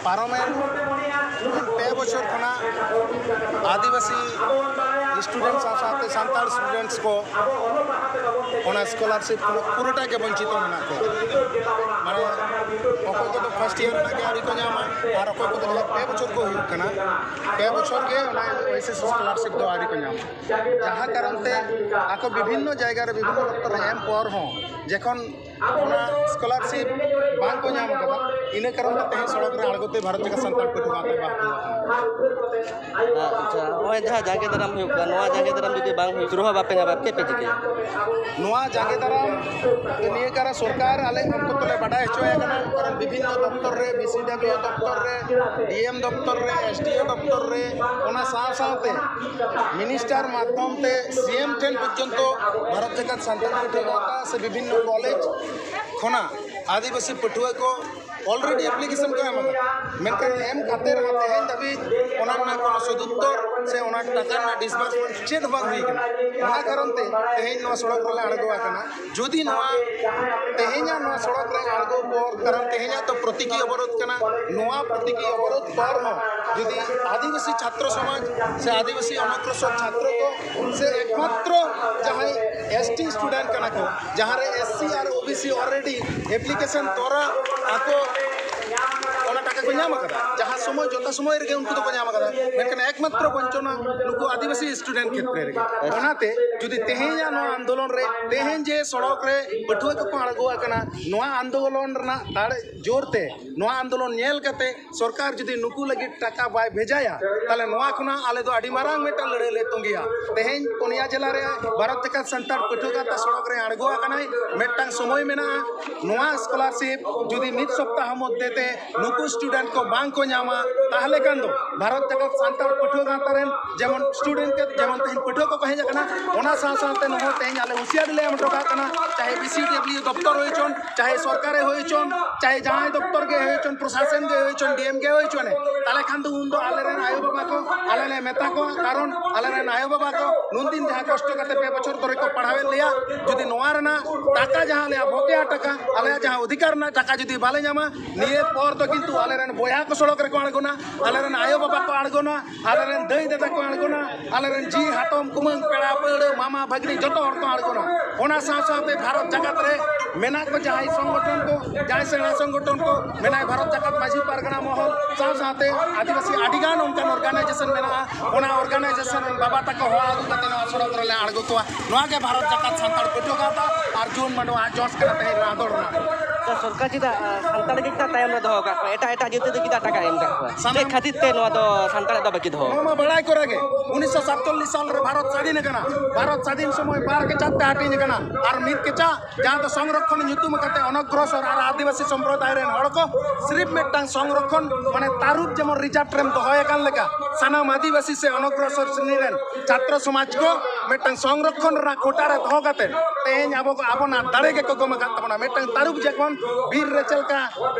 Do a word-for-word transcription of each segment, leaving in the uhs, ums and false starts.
ᱯᱟᱨᱚᱢᱮᱱ ᱯᱮ ᱵᱚᱪᱷᱚᱨ ᱠᱷᱚᱱᱟᱜ ᱟᱹᱫᱤᱵᱟᱹᱥᱤ ᱥᱴᱩᱰᱮᱱᱴ ᱥᱟᱶ ᱥᱟᱶᱛᱮ ᱥᱟᱱᱛᱟᱲ ᱥᱴᱩᱰᱮᱱᱴᱥ ᱠᱚ ᱚᱱᱟ ᱥᱠᱚᱞᱟᱨᱥᱤᱯ ᱠᱷᱚᱱᱟᱜ ᱯᱩᱨᱟᱹᱴᱟ ᱜᱮ ᱵᱚᱧᱪᱤᱛᱚ ᱢᱮᱱᱟᱜ ᱠᱚᱣᱟ᱾ ᱢᱟᱱᱮ ᱚᱠᱚᱭ ᱠᱚᱫᱚ ᱯᱷᱟᱥᱴ ᱤᱭᱟᱨ ᱨᱮᱱᱟᱜ ᱜᱮ ᱟᱹᱣᱨᱤ ᱠᱚ ᱧᱟᱢᱟ, ᱟᱨ ᱚᱠᱚᱭ ᱠᱚᱫᱚ ᱡᱟᱦᱟᱸ ᱯᱮ ᱵᱚᱪᱷᱚᱨ ᱠᱚ ᱦᱩᱭᱩᱜ ᱠᱟᱱᱟ, ᱯᱮ ᱵᱚᱪᱷᱚᱨ ᱜᱮ ᱚᱱᱟ ᱳᱭᱮᱥᱤᱥ ᱥᱠᱚᱞᱟᱨᱥᱤᱯ ᱫᱚ ᱟᱹᱣᱨᱤ ᱠᱚ ᱧᱟᱢᱟ᱾ ᱡᱟᱦᱟᱸ ᱠᱟᱨᱚᱱ ᱛᱮ ᱟᱠᱚ ᱵᱤᱵᱷᱤᱱᱱᱚ ᱡᱟᱭᱜᱟ ᱨᱮ ᱵᱤᱵᱷᱤᱱᱱᱚ ᱫᱚᱯᱛᱚᱨ ᱨᱮ ᱮᱢ ᱯᱚᱨ ᱦᱚᱸ ᱡᱚᱠᱷᱚᱱ ᱚᱱᱟ ᱥᱠᱚᱞᱟᱨᱥᱤᱯ ᱵᱟᱝ ᱠᱚ ᱧᱟᱢ ᱠᱟᱫᱟ, ᱤᱱᱟᱹ ᱠᱟᱨᱚᱱ ᱛᱮ ᱛᱮᱦᱮᱧ ᱥᱚᱲᱚᱠ ᱨᱮ ᱟᱬᱜᱚ ᱛᱮ ᱵᱷᱟᱨᱚᱛ ᱡᱟᱠᱟᱛ ᱥᱟᱱᱛᱟᱲ ᱯᱟᱹᱴᱷᱩᱣᱟᱹ ᱜᱟᱶᱛᱟ ᱵᱟᱫᱽᱫᱷᱚ ᱟᱠᱟᱱᱟ᱾ ᱟᱪᱪᱷᱟ, ᱱᱚᱜᱼᱚᱭ ᱡᱟᱦᱟᱸ ᱡᱟᱸᱜᱮ ᱫᱟᱨᱟᱢ ᱦᱩᱭᱩᱜ ᱠᱟᱱᱟ, ᱱᱚᱣᱟ ᱡᱟᱸᱜᱮ ᱫᱟᱨᱟᱢ ᱡᱩᱫᱤ ᱵᱟᱝ ᱦᱩᱭᱩᱜ, ᱪᱮᱫ ᱦᱚᱸ ᱵᱟᱯᱮ ᱧᱟᱢᱟ, ᱪᱮᱫ ᱯᱮ ᱪᱤᱠᱟᱹᱭᱟ? ᱱᱚᱣᱟ ᱡᱟᱸᱜᱮ ᱫᱟᱨᱟᱢ ᱱᱤᱭᱟᱹ ᱠᱟᱨᱚᱱ ᱥᱚᱨᱠᱟᱨ ᱟᱞᱮ ᱚᱱᱛᱚᱛᱚ ᱞᱮ ᱵᱟᱰᱟᱭ ᱦᱚᱪᱚᱭᱮ ᱠᱟᱱᱟ, ᱠᱟᱨᱚᱱ ᱵᱤᱵᱷᱤᱱᱱᱚ ᱫᱚᱯᱛᱚᱨ ᱨᱮ, ᱵᱤ ᱥᱤ ᱰᱟᱵᱞᱤᱭᱩ ᱫᱚᱯᱛᱚᱨ ᱨᱮ, ᱰᱤ ᱮᱢ ᱫᱚᱯᱛᱚᱨ ᱨᱮ, ᱮᱥ ᱰᱤ ᱳ ᱫᱚᱯᱛᱚᱨ ᱨᱮ, ᱚᱱᱟ ᱥᱟᱶ ᱥᱟᱶᱛᱮ ᱢᱤᱱᱤᱥᱴᱟᱨ ᱢᱟᱫᱽᱫᱷᱚᱢ ᱛᱮ ᱥᱤ ᱮᱢ ᱴᱷᱮᱱ ᱯᱚᱨᱡᱚᱱᱛᱚ ᱵᱷᱟᱨᱚᱛ ᱡᱟᱠᱟᱛ ᱥᱟᱱᱛᱟᱲ ᱯᱟᱹᱴᱷᱩᱣᱟᱹ ᱜᱟᱶᱛᱟ ᱥᱮ ᱵᱤᱵᱷᱤᱱᱱᱚ ᱠᱚᱞᱮᱡᱽ ᱠᱷᱚᱱᱟᱜ ᱟᱹᱫᱤᱵᱟᱹᱥᱤ ᱯᱟᱹᱴᱷᱩᱣᱟᱹ ᱠᱚ ᱚᱞᱨᱮᱰᱤ ᱮᱯᱞᱤᱠᱮᱥᱚᱱ ᱠᱚ ᱮᱢ ᱟᱠᱟᱫᱟ, ᱢᱮᱱᱠᱷᱟᱱ ᱮᱢ ᱠᱟᱛᱮ ᱨᱮᱦᱚᱸ ᱛᱮᱦᱮᱧ ᱫᱷᱟᱹᱵᱤᱡ ᱚᱱᱟ ᱨᱮᱱᱟᱜ ᱠᱳᱱᱳ ᱥᱚᱫᱩᱛᱛᱚᱨ ᱥᱮ ᱚᱱᱟ ᱴᱟᱠᱟ ᱨᱮᱱᱟᱜ ᱰᱤᱥᱵᱟᱨᱥᱢᱮᱱᱴ ᱪᱮᱫ ᱦᱚᱸ ᱵᱟᱝ ᱦᱩᱭ ᱟᱠᱟᱱᱟ᱾ ᱚᱱᱟ ᱠᱟᱨᱚᱱ ᱛᱮ ᱛᱮᱦᱮᱧ ᱱᱚᱣᱟ ᱥᱚᱲᱚᱠ ᱨᱮᱞᱮ ᱟᱬᱜᱚ ᱟᱠᱟᱱᱟ᱾ ᱡᱩᱫᱤ ᱱᱚᱣᱟ ᱛᱮᱦᱮᱧᱟᱜ ᱱᱚᱣᱟ ᱥᱚᱲᱚᱠ ᱨᱮ ᱟᱬᱜᱚ ᱯᱚᱨ, ᱠᱟᱨᱚᱱ ᱛᱮᱦᱮᱧᱟᱜ ᱫᱚ ᱯᱨᱚᱛᱤᱠᱤ ᱚᱵᱚᱨᱳᱫᱷ ᱠᱟᱱᱟ, ᱱᱚᱣᱟ ᱯᱨᱚᱛᱤᱠᱤ ᱚᱵᱚᱨᱳᱫᱷ ᱯᱚᱨ ᱦᱚᱸ ᱡᱩᱫᱤ ᱟᱹᱫᱤᱵᱟᱹᱥᱤ ᱪᱷᱟᱛᱨᱚ ᱥᱚᱢᱟᱡᱽ ᱥᱮ ᱟᱹᱫᱤᱵᱟᱹᱥᱤ ᱚᱱᱚᱜᱨᱚᱥᱚᱨ ᱪᱷᱟᱛᱨᱚ ᱠᱚ ᱥᱮ ᱮᱠᱢᱟᱛᱨᱚ ᱡᱟᱦᱟᱸᱭ ᱮᱥ ᱴᱤ ᱥᱴᱩᱰᱮᱱᱴ ᱠᱟᱱᱟ ᱠᱚ, ᱡᱟᱦᱟᱸ ᱨᱮ ᱮᱥ ᱥᱤ ᱟᱨ O B C already application ᱛᱚᱨᱟ ᱟᱠᱚ ᱚᱱᱟ ᱴᱟᱠᱟ ᱠᱚ ᱧᱟᱢ ᱟᱠᱟᱫᱟ, ᱡᱟᱦᱟᱸ ᱥᱚᱢᱚᱭ, ᱡᱚᱛᱷᱟ ᱥᱚᱢᱚᱭ ᱨᱮᱜᱮ ᱩᱱᱠᱩ ᱫᱚᱠᱚ ᱧᱟᱢ ᱟᱠᱟᱫᱟ, ᱢᱮᱱᱠᱷᱟᱱ ᱮᱠᱢᱟᱛᱨᱚ ᱵᱚᱧᱪᱚᱱᱟ ᱱᱩᱠᱩ ᱟᱹᱫᱤᱵᱟᱹᱥᱤ ᱥᱴᱩᱰᱮᱱᱴ ᱠᱷᱮᱛᱨᱮ ᱨᱮᱜᱮ᱾ ᱚᱱᱟᱛᱮ ᱡᱩᱫᱤ ᱛᱮᱦᱮᱧᱟᱜ ᱱᱚᱣᱟ ᱟᱱᱫᱳᱞᱚᱱ ᱨᱮ, ᱛᱮᱦᱮᱧ ᱡᱮ ᱥᱚᱲᱚᱠ ᱨᱮ ᱯᱟᱹᱴᱷᱩᱣᱟᱹ ᱠᱚᱠᱚ ᱟᱬᱜᱚ ᱟᱠᱟᱱᱟ, ᱱᱚᱣᱟ ᱟᱱᱫᱳᱞᱚᱱ ᱨᱮᱱᱟᱜ ᱫᱟᱲᱮ ᱡᱳᱨ ᱛᱮ, ᱱᱚᱣᱟ ᱟᱱᱫᱳᱞᱚᱱ ᱧᱮᱞ ᱠᱟᱛᱮ ᱥᱚᱨᱠᱟᱨ ᱡᱩᱫᱤ ᱱᱩᱠᱩ ᱞᱟᱹᱜᱤᱫ ᱴᱟᱠᱟ ᱵᱟᱭ ᱵᱷᱮᱡᱟᱭᱟ, ᱛᱟᱦᱞᱮ ᱱᱚᱣᱟ ᱠᱷᱚᱱᱟᱜ ᱟᱞᱮ ᱫᱚ ᱟᱹᱰᱤ ᱢᱟᱨᱟᱝ ᱢᱤᱫᱴᱟᱝ ᱞᱟᱹᱲᱦᱟᱹᱭ ᱞᱮ ᱛᱚᱸᱜᱮᱭᱟ᱾ ᱛᱮᱦᱮᱧ ᱯᱩᱱᱭᱟ ᱡᱮᱞᱟ ᱨᱮ ᱵᱷᱟᱨᱚᱛ ᱡᱟᱠᱟᱛ ᱥᱟᱱᱛᱟᱲ ᱯᱟᱹᱴᱷᱩᱣᱟᱹ ᱜᱟᱶᱛᱟ ᱥᱚᱲᱚᱠ ᱨᱮ ᱟᱬᱜᱚ ᱟᱠᱟᱱᱟᱭ, ᱢᱤᱫᱴᱟᱝ ᱥᱚᱢᱚᱭ ᱢᱮᱱᱟᱜᱼᱟ᱾ ᱱᱚᱣᱟ ᱥᱠᱚᱞᱟᱨᱥᱤᱯ ᱡᱩᱫᱤ ᱢᱤᱫ ᱥᱚᱯᱛᱟᱦᱚ ᱢᱚᱫᱽᱫᱷᱮ ᱛᱮ ᱱᱩᱠᱩ ᱥᱴᱩᱰᱮᱱᱴ ᱠᱚ ᱵᱟᱝ ᱠᱚ ᱧᱟᱢᱟ, ᱛᱟᱦᱞᱮ ᱠᱷᱟᱱ ᱫᱚ ᱵᱷᱟᱨᱚᱛ ᱡᱟᱠᱟᱛ ᱥᱟᱱᱛᱟᱲ ᱯᱟᱹᱴᱷᱩᱣᱟᱹ ᱜᱟᱶᱛᱟ ᱨᱮᱱ ᱡᱮᱢᱚᱱ ᱥᱴᱩᱰᱮᱱᱴ ᱠᱚ, ᱡᱮᱢᱚᱱ ᱛᱮᱦᱮᱧ ᱯᱟᱹᱴᱷᱩᱣᱟᱹ ᱠᱚᱠᱚ ᱦᱮᱡ ᱟᱠᱟᱱᱟ, ᱚᱱᱟ ᱥᱟᱶ ᱥᱟᱶᱛᱮ ᱱᱚᱣᱟ ᱛᱮᱦᱮᱧ ᱟᱞᱮ ᱦᱩᱸᱥᱤᱭᱟᱨᱤ ᱞᱮ ᱮᱢ ᱦᱚᱴᱚ ᱠᱟᱜ ᱠᱟᱱᱟ, ᱪᱟᱦᱮ ᱵᱤᱥᱤᱰᱤᱰᱟᱵᱽᱞᱤᱭᱩ ᱫᱚᱯᱛᱚᱨ ᱦᱩᱭ ᱦᱚᱪᱚᱱ, ᱪᱟᱦᱮ ᱥᱚᱨᱠᱟᱨᱮ ᱦᱩᱭ ᱦᱚᱪᱚᱱ, ᱪᱟᱦᱮ ᱡᱟᱦᱟᱸᱭ ᱫᱚᱯᱛᱚᱨ ᱜᱮ ᱦᱩᱭ ᱦᱚᱪᱚᱱ, ᱯᱨᱚᱥᱟᱥᱚᱱ ᱜᱮ ᱦᱩᱭ ᱦᱚᱪᱚᱱ, ᱰᱤᱮᱢ ᱜᱮ ᱦᱩᱭ ᱦᱚᱪᱚᱱ, ᱛᱟᱦᱞᱮ ᱠᱷᱟᱱ ᱫᱚ ᱩᱱᱫᱚ ᱟᱞᱮᱨᱮᱱ ᱟᱭᱳᱼᱵᱟᱵᱟ ᱠᱚ ᱟᱞᱮ ᱞᱮ ᱢᱮᱛᱟ ᱠᱚᱣᱟ᱾ ᱠᱟᱨᱚᱱ ᱟᱞᱮᱨᱮᱱ ᱟᱭᱳᱼᱵᱟᱵᱟ ᱠᱚ ᱱᱩᱱᱫᱤᱱ ᱡᱟᱦᱟᱸ ᱠᱚᱥᱴᱚ ᱠᱟᱛᱮ ᱯᱮ ᱵᱚᱪᱷᱚᱨ ᱫᱷᱚᱨᱮ ᱠᱚ ᱯᱟᱲᱦᱟᱣᱮᱫ ᱞᱮᱭᱟ, ᱡᱩᱫᱤ ᱱᱚᱣᱟ ᱨᱮᱱᱟᱜ ᱴᱟᱠᱟ ᱡᱟᱦᱟᱸ ᱟᱞᱮᱭᱟᱜ ᱵᱚᱠᱮᱭᱟ ᱴᱟᱠᱟ, ᱟᱞᱮᱭᱟᱜ ᱡᱟᱦᱟᱸ ᱚᱫᱷᱤᱠᱟᱨ ᱨᱮᱱᱟᱜ ᱴᱟᱠᱟ ᱡᱩᱫᱤ ᱵᱟᱞᱮ ᱧᱟᱢᱟ, ᱱᱤᱭᱟᱹ ᱯᱚᱨ ᱫᱚ ᱠᱤᱱᱛᱩ ᱟᱞᱮᱨᱮᱱ ᱵᱚᱭᱦᱟ ᱠᱚ ᱥᱚᱲᱚᱠ ᱨᱮᱠᱚ ᱟᱬᱜᱚᱱᱟ, ᱟᱞᱮᱨᱮᱱ ᱟᱭᱳᱼᱵᱟᱵᱟ ᱠᱚ ᱟᱬᱜᱚᱱᱟ, ᱟᱞᱮᱨᱮᱱ ᱫᱟᱹᱭ ᱫᱟᱫᱟ ᱠᱚ ᱟᱬᱜᱚᱱᱟ, ᱟᱞᱮᱨᱮᱱ ᱡᱤ ᱦᱟᱛᱚᱢ ᱠᱩᱢᱟᱹᱝ ᱯᱮᱲᱟ ᱯᱟᱹᱲᱟᱹ ᱢᱟᱢᱟ ᱵᱷᱟᱹᱜᱽᱱᱤ ᱡᱚᱛᱚ ᱦᱚᱲ ᱠᱚ ᱟᱬᱜᱚᱱᱟ᱾ ᱚᱱᱟ ᱥᱟᱶ ᱥᱟᱶᱛᱮ ᱵᱷᱟᱨᱚᱛ ᱡᱟᱠᱟᱛ ᱨᱮ ᱢᱮᱱᱟᱜ ᱠᱚ ᱡᱟᱦᱟᱸᱭ ᱥᱚᱝᱜᱚᱴᱷᱚᱱ ᱠᱚ, ᱡᱟᱦᱟᱸᱭ ᱥᱮᱬᱟ ᱥᱚᱝᱜᱚᱴᱷᱚᱱ ᱠᱚ ᱢᱮᱱᱟᱭ, ᱵᱷᱟᱨᱚᱛ ᱡᱟᱠᱟᱛ ᱢᱟᱹᱡᱷᱤ ᱯᱟᱨᱜᱟᱱᱟ ᱢᱚᱦᱚᱞ ᱥᱟᱶ ᱥᱟᱶᱛᱮ ᱟᱹᱫᱤᱵᱟᱹᱥᱤ ᱟᱹᱰᱤᱜᱟᱱ ᱚᱱᱠᱟᱱ ᱚᱨᱜᱟᱱᱟᱭᱡᱮᱥᱚᱱ ᱢᱮᱱᱟᱜᱼᱟ᱾ ᱚᱱᱟ ᱚᱨᱜᱟᱱᱟᱭᱡᱮᱥᱚᱱ ᱨᱮᱱ ᱵᱟᱵᱟ ᱛᱟᱠᱚ ᱦᱚᱦᱚ ᱟᱹᱜᱩ ᱠᱟᱛᱮ ᱱᱚᱣᱟ ᱥᱚᱲᱚᱠ ᱨᱮᱞᱮ ᱟᱬᱜᱚ ᱠᱚᱣᱟ᱾ ᱱᱚᱣᱟ ᱜᱮ ᱵᱷᱟᱨᱚᱛ ᱡᱟᱠᱟᱛ ᱥᱟᱱᱛᱟᱲ ᱯᱟᱹᱴᱷᱩᱣᱟᱹ ᱜᱟᱶᱛᱟ ᱟᱨ ᱡᱩᱣᱟᱹᱱ ᱢᱟᱰᱣᱟ ᱡᱚᱥ ᱠᱟᱱᱟ ᱛᱮᱦᱮᱧ ᱨᱟᱦᱫᱚᱲ ᱨᱮᱱᱟᱜ᱾ ᱛᱚ ᱥᱚᱨᱠᱟᱨ ᱪᱮᱫᱟᱜ ᱥᱟᱱᱛᱟᱲ ᱜᱮ ᱪᱮᱫᱟᱜ ᱛᱟᱭᱚᱢ ᱨᱮ ᱫᱚᱦᱚ ᱟᱠᱟᱫ ᱠᱚᱣᱟ? ᱮᱴᱟᱜ ᱮᱴᱟᱜ ᱡᱟᱹᱛᱤ ᱫᱚ ᱪᱮᱫᱟᱜ ᱴᱟᱠᱟᱭ ᱮᱢ ᱟᱠᱟᱫ ᱠᱚᱣᱟ? ᱪᱮᱫ ᱠᱷᱟᱹᱛᱤᱨ ᱛᱮ ᱱᱚᱣᱟ ᱫᱚ ᱥᱟᱱᱛᱟᱲᱟᱜ ᱫᱚ ᱵᱟᱹᱠᱤ ᱫᱚᱦᱚ? ᱱᱚᱣᱟ ᱢᱟ ᱵᱟᱲᱟᱭ ᱠᱚᱨᱟ ᱜᱮ, ᱩᱱᱤᱥᱥᱚ ᱥᱟᱛᱪᱚᱞᱞᱤᱥ ᱥᱟᱞ ᱨᱮ ᱵᱷᱟᱨᱚᱛ ᱥᱟᱹᱫᱷᱤᱱ ᱟᱠᱟᱱᱟ᱾ ᱵᱷᱟᱨᱚᱛ ᱥᱟᱹᱫᱷᱤᱱ ᱥᱚᱢᱚᱭ ᱵᱟᱨ ᱠᱮᱪᱟᱜ ᱛᱮ ᱦᱟᱹᱴᱤᱧ ᱟᱠᱟᱱᱟ᱾ ᱟᱨ ᱢᱤᱫ ᱠᱮᱪᱟᱜ ᱡᱟᱦᱟᱸ ᱫᱚ ᱥᱚᱝᱨᱚᱠᱷᱚᱱ ᱧᱩᱛᱩᱢ ᱠᱟᱛᱮ ᱚᱱᱚᱜᱨᱚᱥᱚᱨ ᱟᱨ ᱟᱹᱫᱤᱵᱟᱹᱥᱤ ᱥᱚᱢᱯᱨᱚᱫᱟᱭ ᱨᱮᱱ ᱦᱚᱲ ᱠᱚ ᱥᱤᱨᱤᱯ ᱢᱤᱫᱴᱟᱝ ᱥᱚᱝᱨᱚᱠᱷᱚᱱ, ᱢᱟᱱᱮ ᱛᱟᱹᱨᱩᱵ ᱡᱮᱢᱚᱱ ᱨᱤᱡᱟᱨᱵᱷ ᱨᱮᱢ ᱫᱚᱦᱚᱭ ᱟᱠᱟᱱ ᱞᱮᱠᱟ, ᱥᱟᱱᱟᱢ ᱟᱹᱫᱤᱵᱟᱹᱥᱤ ᱥᱮ ᱚᱱᱚᱜᱨᱚᱥᱚᱨ ᱥᱨᱮᱱᱤ ᱨᱮᱱ ᱪᱷᱟᱛᱨᱚ ᱥᱚᱢᱟᱡᱽ ᱠᱚ ᱢᱤᱫᱴᱟᱝ ᱥᱚᱝᱨᱚᱠᱷᱚᱱ ᱨᱮᱱᱟᱜ ᱠᱳᱴᱟ ᱨᱮ ᱫᱚᱦᱚ ᱠᱟᱛᱮ ᱛᱮᱦᱮᱧ ᱟᱵᱚ ᱠᱚ ᱟᱵᱚᱱᱟᱜ ᱫᱟᱲᱮ ᱜᱮᱠᱚ ᱠᱚᱢ ᱟᱠᱟᱫ ᱛᱟᱵᱚᱱᱟ᱾ ᱢᱤᱫᱴᱟᱝ ᱛᱟᱹᱨᱩᱵ ᱡᱚᱠᱷᱚᱱ ᱵᱤᱨ ᱨᱮ ᱪᱮᱫ ᱞᱮᱠᱟ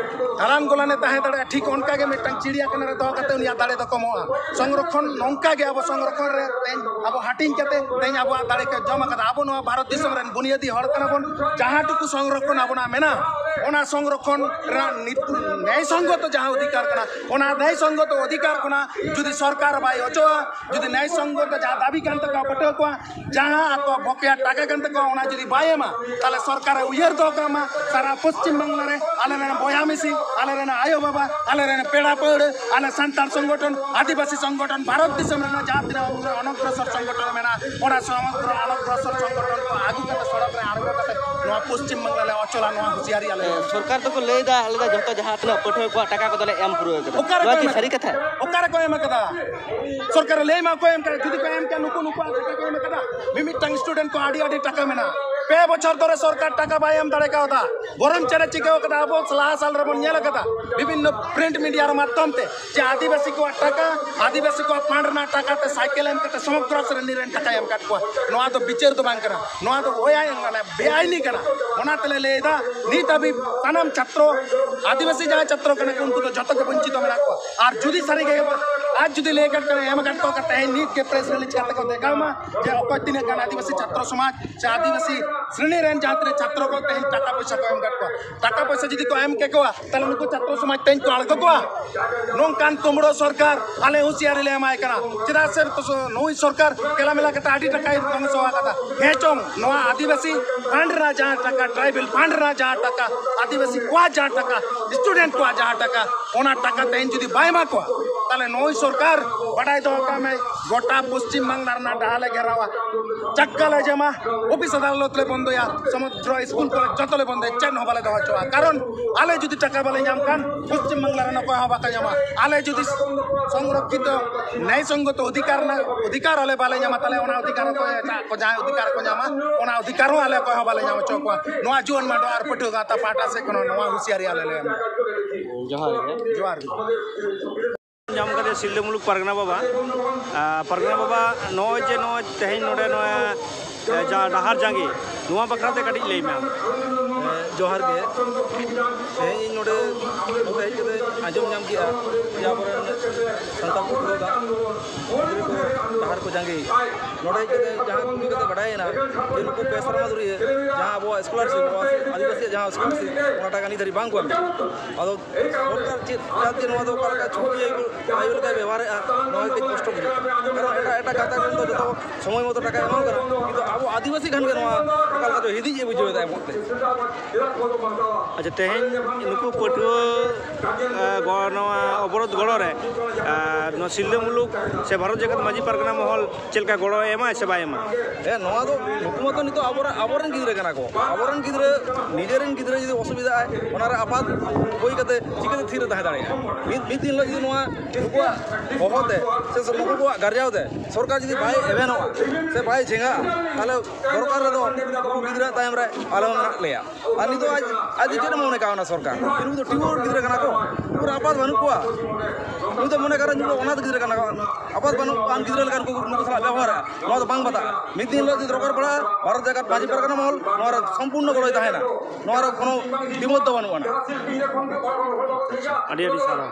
ᱫᱟᱬᱟᱱ ᱜᱚᱞᱟᱱᱮ ᱛᱟᱦᱮᱸ ᱫᱟᱲᱮᱭᱟᱜᱼᱟ, ᱴᱷᱤᱠ ᱚᱱᱠᱟ ᱜᱮ ᱢᱤᱫᱴᱟᱝ ᱪᱤᱲᱤᱭᱟᱠᱷᱟᱱᱟ ᱨᱮ ᱫᱚᱦᱚ ᱠᱟᱛᱮ ᱩᱱᱤᱭᱟᱜ ᱫᱟᱲᱮ ᱫᱚ ᱠᱚᱢᱚᱜᱼᱟ᱾ ᱥᱚᱝᱨᱚᱠᱷᱚᱱ ᱱᱚᱝᱠᱟ ᱜᱮ ᱟᱵᱚ ᱥᱚᱝᱨᱚᱠᱷᱚᱱ ᱨᱮ ᱛᱮᱦᱮᱧ ᱟᱵᱚ ᱦᱟᱹᱴᱤᱧ ᱠᱟᱛᱮ ᱛᱮᱦᱮᱧ ᱟᱵᱚᱣᱟᱜ ᱫᱟᱲᱮ ᱠᱚ ᱡᱚᱢ ᱟᱠᱟᱫᱟ᱾ ᱟᱵᱚ ᱱᱚᱣᱟ ᱵᱷᱟᱨᱚᱛ ᱫᱤᱥᱚᱢ ᱨᱮᱱ ᱵᱩᱱᱤᱭᱟᱹᱫᱤ ᱦᱚᱲ ᱠᱟᱱᱟ ᱵᱚᱱ᱾ ᱡᱟᱦᱟᱸ ᱴᱩᱠᱩ ᱥᱚᱝᱨᱚᱠᱷᱚᱱ ᱟᱵᱚᱱᱟᱜ ᱢᱮᱱᱟᱜᱼᱟ, ᱚᱱᱟ ᱥᱚᱝᱨᱚᱠᱷᱚᱱ ᱨᱮᱱᱟᱜ ᱱᱤᱛ ᱱᱮᱭ ᱥᱚᱝᱜᱚᱛᱚ ᱡᱟᱦᱟᱸ ᱚᱫᱷᱤᱠᱟᱨ ᱠᱟᱱᱟ, ᱚᱱᱟ ᱱᱮᱭ ᱥᱚᱝᱜᱚᱛᱚ ᱚᱫᱷᱤᱠᱟᱨ ᱠᱷᱚᱱᱟᱜ ᱡᱩᱫᱤ ᱥᱚᱨᱠᱟᱨ ᱵᱟᱭ ᱚᱪᱚᱜᱼᱟ, ᱡᱩᱫᱤ ᱱᱮᱭ ᱥᱚᱝᱜᱚᱛᱚ ᱡᱟᱦᱟᱸ ᱫᱟᱹᱵᱤ ᱠᱟᱱ ᱛᱟᱠᱚᱣᱟ ᱯᱟᱹᱴᱷᱩᱣᱟᱹ ᱠᱚᱣᱟᱜ, ᱡᱟᱦᱟᱸ ᱟᱠᱚᱣᱟᱜ ᱵᱚᱠᱮᱭᱟ ᱴᱟᱠᱟ ᱠᱟᱱ ᱛᱟᱠᱚᱣᱟ, ᱚᱱᱟ ᱡᱩᱫᱤ ᱵᱟᱭ ᱮᱢᱟ, ᱛᱟᱦᱞᱮ ᱥᱚᱨᱠᱟᱨᱮ ᱩᱭᱦᱟᱹᱨ ᱫᱚᱦᱚ ᱠᱟᱜ ᱢᱟ, ᱥᱟᱨᱟ ᱯᱚᱥᱪᱤᱢ ᱵᱟᱝᱞᱟ ᱨᱮ ᱟᱞᱮ ᱨᱮᱱ ᱵᱚᱭᱦᱟ ᱢᱤᱥᱤ, ᱟᱞᱮ ᱨᱮᱱ ᱟᱭᱳ ᱵᱟᱵᱟ, ᱟᱞᱮ ᱨᱮᱱ ᱯᱮᱲᱟ ᱯᱟᱹᱲᱦᱟᱹ, ᱟᱞᱮ ᱥᱟᱱᱛᱟᱲ ᱥᱚᱝᱜᱚᱴᱷᱚᱱ, ᱟᱹᱫᱤᱵᱟᱹᱥᱤ ᱥᱚᱝᱜᱚᱴᱷᱚᱱ, ᱵᱷᱟᱨᱚᱛ ᱫᱤᱥᱚᱢ ᱨᱮᱱᱟᱜ ᱡᱟᱦᱟᱸ ᱛᱤᱱᱟᱹᱜ ᱚᱱᱚᱜᱨᱚᱥᱚᱨ ᱥᱚᱝᱜᱚᱴᱷᱚᱱ ᱢᱮᱱᱟᱜᱼᱟ, ᱚᱱᱟ ᱥᱚᱢᱚᱜᱨᱚ ᱚᱱᱚᱜᱨᱚᱥᱚᱨ ᱥᱚᱝᱜᱚᱴᱷᱚᱱ ᱠᱚ ᱟᱹᱜᱩ ᱠᱟᱛᱮ ᱥᱚᱲᱚᱠ ᱨᱮ ᱟᱬᱜᱚ ᱠᱟᱛᱮ ᱱᱚᱣᱟ ᱯᱚᱥᱪᱤᱢ ᱵᱟᱝᱞᱟ ᱞᱮ ᱚᱪᱚᱞᱟ, ᱱᱚᱣᱟ ᱦᱩᱸᱥᱤᱭᱟᱨᱤ ᱟᱞᱮ᱾ ᱥᱚᱨᱠᱟᱨ ᱫᱚᱠᱚ ᱞᱟᱹᱭ ᱮᱫᱟ, ᱟᱞᱮ ᱫᱚ ᱡᱚᱛᱚ ᱡᱟᱦᱟᱸ ᱛᱤᱱᱟᱹᱜ ᱯᱟᱹᱴᱷᱩᱣᱟᱹ ᱠᱚᱣᱟᱜ ᱴᱟᱠᱟ ᱠᱚᱫᱚᱞᱮ ᱮᱢ ᱯᱩᱨᱟᱹᱣ ᱠᱟᱫᱟ᱾ ᱚᱠᱟ ᱨᱮᱠᱚ ᱱᱚᱣᱟ ᱠᱤ ᱮᱢ ᱥᱟᱹᱨᱤ ᱟᱠᱟᱫᱟ? ᱠᱟᱛᱷᱟ? ᱚᱠᱟ ᱨᱮᱠᱚ ᱮᱢ ᱟᱠᱟᱫᱟ? ᱥᱚᱨᱠᱟᱨ ᱞᱟᱹᱭ ᱢᱟ ᱚᱠᱚᱭ ᱮᱢ ᱠᱟᱫᱟ, ᱡᱩᱫᱤ ᱠᱚ ᱮᱢ ᱠᱮᱭᱟ ᱱᱩᱠᱩ ᱱᱩᱠᱩᱣᱟᱜ ᱴᱟᱠᱟ ᱠᱚ ᱮᱢ ᱟᱠᱟᱫᱟ᱾ ᱢᱤᱢᱤᱫᱴᱟᱝ ᱥᱴᱩᱰᱮᱱᱴ ᱠᱚ ᱟᱹᱰᱤ ᱟᱹᱰᱤ ᱴᱟᱠᱟ ᱢᱮᱱᱟᱜᱼᱟ᱾ ᱯᱮ ᱵᱚᱪᱷᱚᱨ ᱫᱷᱚᱨᱮ ᱥᱚᱨᱠᱟᱨ ᱴᱟᱠᱟ ᱵᱟᱭ ᱮᱢ ᱫᱟᱲᱮ ᱠᱟᱣᱫᱟ᱾ ᱵᱚᱨᱚᱝ ᱪᱮᱫ ᱮ ᱪᱤᱠᱟᱹ ᱠᱟᱫᱟ? ᱟᱵᱚ ᱞᱟᱦᱟ ᱥᱟᱞ ᱨᱮᱵᱚᱱ ᱧᱮᱞ ᱠᱟᱫᱟ, ᱵᱤᱵᱷᱤᱱᱱᱚ ᱯᱨᱤᱱᱴ ᱢᱤᱰᱤᱭᱟ ᱨᱮ ᱢᱟᱫᱽᱫᱷᱚᱢ ᱛᱮ, ᱡᱮ ᱟᱹᱫᱤᱵᱟᱹᱥᱤ ᱠᱚᱣᱟᱜ ᱴᱟᱠᱟ, ᱟᱹᱫᱤᱵᱟᱹᱥᱤ ᱠᱚᱣᱟᱜ ᱯᱷᱟᱱᱰ ᱨᱮᱱᱟᱜ ᱴᱟᱠᱟ ᱛᱮ ᱥᱟᱭᱠᱮᱞ ᱮᱢ ᱠᱟᱛᱮ ᱥᱚᱢᱚᱜᱨᱚ ᱥᱨᱮᱱᱤ ᱨᱮᱱ ᱴᱟᱠᱟᱭ ᱮᱢ ᱠᱟᱫ ᱠᱚᱣᱟ᱾ ᱱᱚᱣᱟ ᱫᱚ ᱵᱤᱪᱟᱹᱨ ᱫᱚ ᱵᱟᱝ ᱠᱟᱱᱟ, ᱱᱚᱣᱟ ᱫᱚ ᱚᱭᱟᱭ ᱢᱟᱱᱮ ᱵᱮᱟᱭᱤᱱᱤ ᱠᱟᱱᱟ᱾ ᱚᱱᱟ ᱛᱮᱞᱮ ᱞᱟᱹᱭ ᱮᱫᱟ, ᱱᱤᱛ ᱦᱟᱹᱵᱤᱡ ᱥᱟᱱᱟᱢ ᱪᱷᱟᱛᱨᱚ, ᱟᱹᱫᱤᱵᱟᱹᱥᱤ ᱡᱟᱦᱟᱸᱭ ᱪᱷᱟᱛᱨᱚ ᱠᱟᱱᱟ ᱠᱚ, ᱩᱱᱠᱩ ᱫᱚ ᱡᱚᱛᱚ ᱜᱮ ᱵᱚᱧᱪᱤᱛ ᱢᱮᱱᱟᱜ ᱠᱚᱣᱟ᱾ ᱟᱨ ᱡᱩᱫᱤ ᱥᱟᱹᱨᱤ ᱜᱮ ᱟᱡ ᱡᱩᱫᱤ ᱞᱟᱹᱭ ᱠᱟᱫ ᱠᱷᱟᱱ, ᱮᱢ ᱠᱟᱫ ᱠᱚᱣᱟ, ᱛᱮᱦᱮᱧ ᱱᱤᱛ ᱜᱮ ᱯᱨᱮᱥ ᱨᱤᱞᱤᱡᱽ ᱠᱟᱛᱮ ᱠᱚ ᱫᱮᱠᱷᱟᱣ ᱢᱟ ᱡᱮ ᱚᱠᱚᱭ ᱛᱤᱱᱟᱹᱜ ᱜᱟᱱ ᱟᱹᱫᱤᱵᱟᱹᱥᱤ ᱪᱷᱟᱛᱨᱚ ᱥᱚᱢᱟᱡᱽ ᱥᱮ ᱟᱹᱫᱤᱵᱟᱹᱥᱤ ᱥᱨᱮᱱᱤ ᱨᱮᱱ ᱡᱟᱦᱟᱸ ᱛᱤᱱᱟᱹᱜ ᱪᱷᱟᱛᱨᱚ ᱠᱚ ᱛᱮᱦᱮᱧ ᱴᱟᱠᱟ ᱯᱚᱭᱥᱟ ᱠᱚ ᱮᱢ ᱠᱟᱫ ᱠᱚᱣᱟ᱾ ᱴᱟᱠᱟ ᱯᱚᱭᱥᱟ ᱡᱩᱫᱤ ᱠᱚ ᱮᱢ ᱠᱮᱠᱚᱣᱟ, ᱛᱟᱦᱞᱮ ᱱᱩᱠᱩ ᱪᱷᱟᱛᱨᱚ ᱥᱚᱢᱟᱡᱽ ᱛᱮᱦᱮᱧ ᱠᱚ ᱟᱬᱜᱚ ᱠᱚᱣᱟ? ᱱᱚᱝᱠᱟᱱ ᱠᱩᱢᱲᱳ ᱥᱚᱨᱠᱟᱨ ᱟᱞᱮ ᱦᱩᱸᱥᱤᱭᱟᱨᱤ ᱞᱮ ᱮᱢᱟᱭ ᱠᱟᱱᱟ᱾ ᱪᱮᱫᱟᱜ ᱥᱮ ᱱᱩᱭ ᱥᱚᱨᱠᱟᱨ ᱠᱮᱞᱟᱢᱮᱞᱟ ᱠᱟᱛᱮ ᱟᱹᱰᱤ ᱴᱟᱠᱟᱭ ᱫᱷᱚᱝᱥᱚ ᱟᱠᱟᱫᱟ᱾ ᱦᱮᱸ ᱪᱚᱝ, ᱱᱚᱣᱟ ᱟᱹᱫᱤᱵᱟᱹᱥᱤ ᱯᱷᱟᱱᱰ ᱨᱮᱱᱟᱜ ᱡᱟᱦᱟᱸ ᱴᱟᱠᱟ, ᱴᱨᱟᱭᱵᱮᱞ ᱯᱷᱟᱱᱰ ᱨᱮᱱᱟᱜ ᱡᱟᱦᱟᱸ ᱴᱟᱠᱟ, ᱟᱹᱫᱤᱵᱟᱹᱥᱤ ᱠᱚᱣᱟᱜ ᱡᱟᱦᱟᱸ ᱴᱟᱠᱟ, ᱥᱴᱩᱰᱮᱱᱴ ᱠᱚᱣᱟᱜ ᱡᱟᱦᱟᱸ ᱴᱟᱠᱟ, ᱚᱱᱟ ᱴᱟᱠᱟ ᱛᱮᱦᱮᱧ ᱡᱩᱫᱤ ᱵᱟᱭ ᱮᱢᱟ ᱠᱚᱣᱟ, ᱛᱟᱦᱞᱮ ᱱᱩᱭ ᱥᱚᱨᱠᱟᱨ, ᱵᱟᱰᱟᱭ ᱫᱚᱦᱚ ᱠᱟᱜ ᱢᱮ, ᱜᱚᱴᱟ ᱯᱚᱥᱪᱤᱢ ᱵᱟᱝᱞᱟ ᱨᱮᱱᱟᱜ ᱰᱟᱦᱟᱨ ᱞᱮ ᱜᱷᱮᱨᱟᱣᱟ, ᱪᱟᱠᱠᱟ ᱞᱮ ᱡᱚᱢᱟ, ᱚᱯᱷᱤᱥ ᱟᱫᱟᱞᱚᱛ ᱞᱮ ᱵᱚᱱᱫᱚᱭᱟ, ᱥᱚᱢᱩᱫᱨᱚ ᱥᱠᱩᱞ ᱠᱚᱞᱮᱡᱽ ᱡᱚᱛᱚ ᱞᱮ ᱵᱚᱱᱫᱚᱭᱟ, ᱪᱮᱫ ᱦᱚᱸ ᱵᱟᱞᱮ ᱫᱚᱦᱚ ᱦᱚᱪᱚᱣᱟᱜᱼᱟ᱾ ᱠᱟᱨᱚᱱ ᱟᱞᱮ ᱡᱩᱫᱤ ᱴᱟᱠᱟ ᱵᱟᱞᱮ ᱧᱟᱢ ᱠᱷᱟᱱ ᱯᱚᱥᱪᱤᱢ ᱵᱟᱝᱞᱟ ᱨᱮᱱ ᱚᱠᱚᱭ ᱦᱚᱸ ᱵᱟᱠᱚ ᱧᱟᱢᱟ᱾ ᱟᱞᱮ ᱡᱩᱫᱤ ᱥᱚᱝᱨᱚᱠᱠᱷᱤᱛᱚ ᱱᱮᱭ ᱥᱚᱝᱜᱚᱛᱚ ᱚᱫᱷᱤᱠᱟᱨ ᱨᱮᱱᱟᱜ ᱚᱫᱷᱤᱠᱟᱨ ᱟᱞᱮ ᱵᱟᱞᱮ ᱧᱟᱢᱟ, ᱛᱟᱦᱞᱮ ᱚᱱᱟ ᱚᱫᱷᱤᱠᱟᱨ ᱚᱠᱚᱭ ᱮᱴᱟᱜ ᱠᱚ ᱡᱟᱦᱟᱸᱭ ᱚᱫᱷᱤᱠᱟᱨ ᱠᱚ ᱧᱟᱢᱟ, ᱚᱱᱟ ᱚᱫᱷᱤᱠᱟᱨ ᱦᱚᱸ ᱟᱞᱮ ᱚᱠᱚᱭ ᱦᱚᱸ ᱵᱟᱞᱮ ᱧᱟᱢ ᱦᱚᱪᱚ ᱠᱚᱣᱟ᱾ ᱱᱚᱣᱟ ᱡᱩᱣᱟᱹᱱ ᱢᱟᱰᱣᱟ ᱟᱨ ᱯᱟᱹᱴᱷᱩᱣᱟᱹ ᱜᱟᱶᱛᱟ ᱯᱟᱦᱴᱟ ᱥᱮᱫ ᱠᱷᱚᱱ ᱱᱚᱣᱟ ᱦᱩᱸᱥᱤᱭᱟᱨᱤ ᱟᱞᱮ ᱞᱮ ᱮᱢ ᱮᱫᱟ᱾ ᱡᱚᱦᱟᱨ ᱜᱮ᱾ ᱡᱚᱦᱟᱨ ᱜᱮ᱾ ᱧᱟᱢ ᱠᱟᱫᱮᱭᱟ ᱥᱤᱞᱫᱟᱹ ᱢᱩᱞᱩᱠ ᱯᱟᱨᱜᱟᱱᱟ ᱵᱟᱵᱟ᱾ ᱟᱨ ᱯᱟᱨᱜᱟᱱᱟ ᱵᱟᱵᱟ, ᱱᱚᱜᱼᱚᱭ ᱡᱮ ᱱᱚᱜᱼᱚᱭ ᱛᱮᱦᱮᱧ ᱱᱚᱰᱮ ᱱᱚᱣᱟ, ᱮ, ᱡᱟ ᱰᱟᱦᱟᱨ ᱡᱟᱸᱜᱮ, ᱱᱚᱣᱟ ᱵᱟᱠᱷᱨᱟ ᱛᱮ ᱠᱟᱹᱴᱤᱡ ᱞᱟᱹᱭ ᱢᱮ ᱟᱢ᱾ ᱡᱚᱦᱟᱨ ᱜᱮ᱾ ᱛᱮᱦᱮᱧ ᱤᱧ ᱱᱚᱰᱮ ᱱᱚᱛᱮ ᱦᱮᱡ ᱠᱟᱛᱮ ᱟᱸᱡᱚᱢ ᱧᱟᱢ ᱠᱮᱜᱼᱟ ᱡᱮ ᱟᱵᱚᱨᱮᱱ ᱥᱟᱱᱛᱟᱲ ᱯᱟᱹᱴᱷᱩᱣᱟᱹ ᱫᱚ ᱰᱟᱦᱟᱨ ᱠᱚ ᱡᱟᱸᱜᱮᱭᱮᱫᱼᱟ᱾ ᱱᱚᱰᱮ ᱦᱮᱡ ᱠᱟᱛᱮ ᱡᱟᱦᱟᱸ ᱠᱩᱞᱤ ᱠᱟᱛᱮ ᱵᱟᱰᱟᱭᱮᱱᱟ ᱡᱮ ᱱᱩᱠᱩ ᱯᱮ ᱥᱮᱨᱢᱟ ᱫᱷᱩᱨᱤᱭᱟᱹ ᱡᱟᱦᱟᱸ ᱟᱵᱚᱣᱟᱜ ᱥᱠᱚᱞᱟᱨᱥᱤᱯ, ᱟᱹᱫᱤᱵᱟᱹᱥᱤᱭᱟᱜ ᱡᱟᱦᱟᱸ ᱥᱠᱚᱞᱟᱨᱥᱤᱯ, ᱚᱱᱟ ᱴᱟᱠᱟ ᱱᱤᱛ ᱫᱷᱟᱹᱨᱤᱡ ᱵᱟᱝ ᱠᱚ ᱮᱢ ᱮᱫᱟ᱾ ᱟᱫᱚ ᱥᱚᱨᱠᱟᱨ ᱪᱮᱫ ᱪᱮᱫ ᱱᱚᱣᱟ ᱫᱚ ᱚᱠᱟ ᱞᱮᱠᱟ ᱪᱷᱩᱴᱤ ᱟᱭᱳ ᱞᱮᱠᱟᱭ ᱵᱮᱵᱚᱦᱟᱨᱮᱫᱼᱟ, ᱱᱚᱣᱟ ᱜᱮ ᱠᱟᱹᱡ ᱠᱚᱥᱴᱚ ᱵᱩᱡᱷᱟᱹᱜ ᱠᱟᱱᱟ᱾ ᱠᱟᱨᱚᱱ ᱮᱴᱟᱜ ᱮᱴᱟᱜ ᱜᱟᱛᱟᱠ ᱨᱮᱱ ᱫᱚ ᱡᱚᱛᱚ ᱥᱚᱢᱚᱭ ᱢᱚᱛᱚ ᱴᱟᱠᱟᱭ ᱮᱢᱟᱢ ᱠᱟᱱᱟ, ᱠᱤᱱᱛᱩ ᱟᱵᱚ ᱟᱹᱫᱤᱵᱟᱹᱥᱤ ᱠᱷᱟᱱ ᱜᱮ ᱱᱚᱣᱟ ᱚᱠᱟ ᱞᱮᱠᱟ ᱪᱚ ᱦᱤᱫᱤᱡ ᱮ ᱵᱩᱡᱷᱟᱹᱣ ᱮᱫᱟ ᱮᱢᱚᱜ ᱛᱮ᱾ ᱟᱪᱪᱷᱟ, ᱛᱮᱦᱮᱧ ᱱᱩᱠᱩ ᱯᱟᱹᱴᱷᱩᱣᱟᱹ, ᱮ, ᱜᱚ-, ᱱᱚᱣᱟ ᱚᱵᱚᱨᱳᱫᱷ ᱜᱚᱲᱚ ᱨᱮ, ᱮ, ᱱᱚᱣᱟ ᱥᱤᱞᱫᱟᱹ ᱢᱩᱞᱩᱠ ᱥᱮ ᱵᱷᱟᱨᱚᱛ ᱡᱟᱠᱟᱛ ᱢᱟᱹᱡᱷᱤ ᱯᱟᱨᱜᱟᱱᱟ ᱢᱚᱦᱚᱞ ᱪᱮᱫ ᱞᱮᱠᱟ ᱜᱚᱲᱚᱭ ᱮᱢᱟ ᱥᱮ ᱵᱟᱭ ᱮᱢᱟ? ᱦᱮᱸ, ᱱᱚᱣᱟ ᱫᱚ, ᱱᱩᱠᱩ ᱢᱟᱛᱚ ᱱᱤᱛᱚᱜ ᱟᱵᱚᱨᱮᱱ, ᱟᱵᱚᱨᱮᱱ ᱜᱤᱫᱽᱨᱟᱹ ᱠᱟᱱᱟ ᱠᱚ᱾ ᱟᱵᱚᱨᱮᱱ ᱜᱤᱫᱽᱨᱟᱹ, ᱱᱤᱡᱮᱨᱮᱱ ᱜᱤᱫᱽᱨᱟᱹ ᱡᱩᱫᱤ ᱚᱥᱩᱵᱤᱫᱷᱟᱜ ᱟᱭ, ᱚᱱᱟᱨᱮ ᱟᱯᱟᱛ ᱦᱩᱭ ᱠᱟᱛᱮ ᱪᱤᱠᱟᱹᱛᱮ ᱛᱷᱤᱨ ᱨᱮ ᱛᱟᱦᱮᱸ ᱫᱟᱲᱮᱭᱟᱜᱼᱟ? ᱢᱤᱫ, ᱢᱤᱫ ᱫᱤᱱ ᱦᱤᱞᱳᱜ ᱡᱩᱫᱤ ᱱᱚᱣᱟ ᱱᱩᱠᱩᱣᱟᱜ ᱦᱚᱦᱚ ᱛᱮ ᱥᱮ ᱱᱩᱠᱩ ᱠᱚᱣᱟᱜ ᱜᱟᱨᱡᱟᱣ ᱛᱮ ᱥᱚᱨᱠᱟᱨ ᱡᱩᱫᱤ ᱵᱟᱭ ᱮᱵᱷᱮᱱᱚᱜᱼᱟ ᱥᱮ ᱵᱟᱭ ᱪᱮᱸᱜᱷᱟᱜᱼᱟ, ᱛᱟᱦᱚᱞᱮ ᱫᱚᱨᱠᱟᱨ ᱨᱮᱫᱚ ᱱᱩᱠᱩ ᱜᱤᱫᱽᱨᱟᱹ ᱛᱟᱭᱚᱢ ᱨᱮ ᱟᱞᱮ ᱦᱚᱸ ᱢᱮᱱᱟᱜ ᱞᱮᱭᱟ᱾ ᱟᱨ ᱱᱤᱛᱚᱜ ᱟᱡ, ᱟᱡ ᱫᱚ ᱪᱮᱫ ᱮ ᱢᱚᱱᱮ ᱠᱟᱣᱱᱟ ᱥᱚᱨᱠᱟᱨ? ᱱᱩᱠᱩ ᱫᱚ ᱴᱤᱭᱩᱢᱟᱨ ᱜᱤᱫᱽᱨᱟᱹ ᱠᱟᱱᱟ ᱠᱚ, ᱩᱱᱠᱩ ᱟᱯᱟᱛ ᱵᱟᱹᱱᱩᱜ ᱠᱚᱣᱟ᱾ ᱱᱩᱭ ᱫᱚ ᱢᱚᱱᱮ ᱠᱟᱨᱚᱱ ᱱᱩᱠᱩ ᱚᱱᱟᱛᱷ ᱜᱤᱫᱽᱨᱟᱹ ᱠᱟᱱᱟ ᱠᱚ, ᱟᱯᱟᱛ ᱵᱟᱹᱱᱩᱜ ᱟᱱ ᱜᱤᱫᱽᱨᱟᱹ ᱞᱮᱠᱟ ᱱᱩᱠᱩ, ᱱᱩᱠᱩ ᱥᱟᱞᱟᱜ ᱵᱮᱵᱚᱦᱟᱨᱟ, ᱱᱚᱣᱟ ᱫᱚ ᱵᱟᱝ ᱵᱟᱛᱟᱜᱼᱟ᱾ ᱢᱤᱫ ᱫᱤᱱ ᱦᱤᱞᱳᱜ ᱡᱩᱫᱤ ᱫᱚᱨᱠᱟᱨ ᱯᱟᱲᱟᱜᱼᱟ, ᱵᱷᱟᱨᱚᱛ ᱡᱟᱠᱟᱛ ᱢᱟᱹᱡᱷᱤ ᱯᱟᱨᱜᱟᱱᱟ ᱢᱚᱦᱚᱞ ᱱᱚᱣᱟ ᱨᱮ ᱥᱚᱢᱯᱩᱨᱱᱚ ᱜᱚᱲᱚᱭ ᱛᱟᱦᱮᱱᱟ, ᱱᱚᱣᱟ ᱨᱮ ᱠᱳᱱᱳ ᱫᱤᱢᱚᱛ ᱫᱚ ᱵᱟᱹᱱᱩᱜ ᱟᱱᱟ᱾ ᱟᱹᱰᱤ ᱟᱹᱰᱤ ᱥᱟᱨᱦᱟᱣ᱾